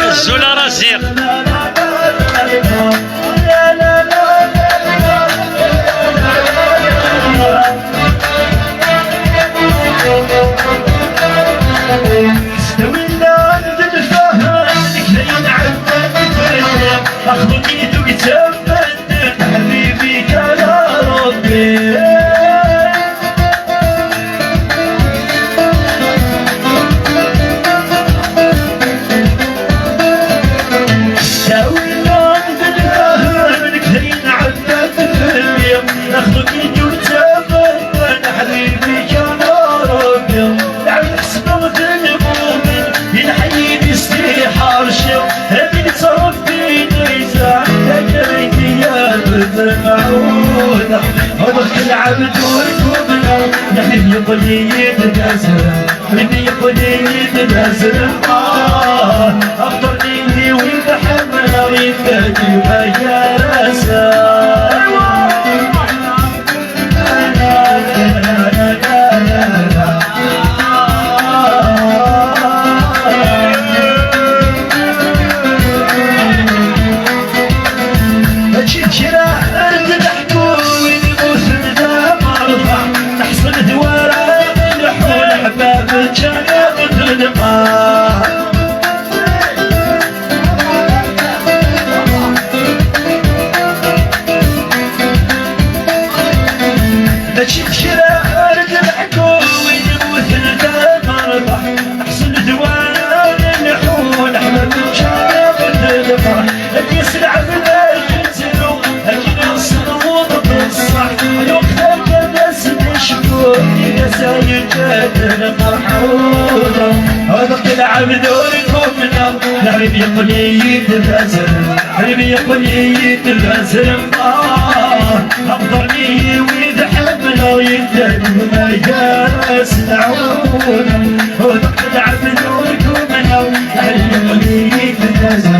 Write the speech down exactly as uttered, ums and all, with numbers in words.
Azul a Raziq. هذاك العبد وركوبنا، نحن يقلي يتنازل، من يقلي يتنازل. آه، أخطرني وين حمنا وين تاجي ويا راسا. ماشي كرا أرد الحكومي يموت الدم أربع، نحصل دوارة الحول حباب الجنة وتلقى. ماشي كرا أرد الحكومي يموت الدم أربع، نحصل دوارة الحول حباب الجنة وتلقى. الياس العبد الجزيرو، الياس الوضع الصح. الوقت هذا الناس تشكو، الناس يجادل مرحوظة. هذاك العبد وركبنا، العرب يقلي يتنازل، العرب يقلي يتنازل. آه، أفضل لي وإذا حبنا يتنازل، ما يجاس العون. هذاك العبد وركبنا، العرب يقلي يتنازل.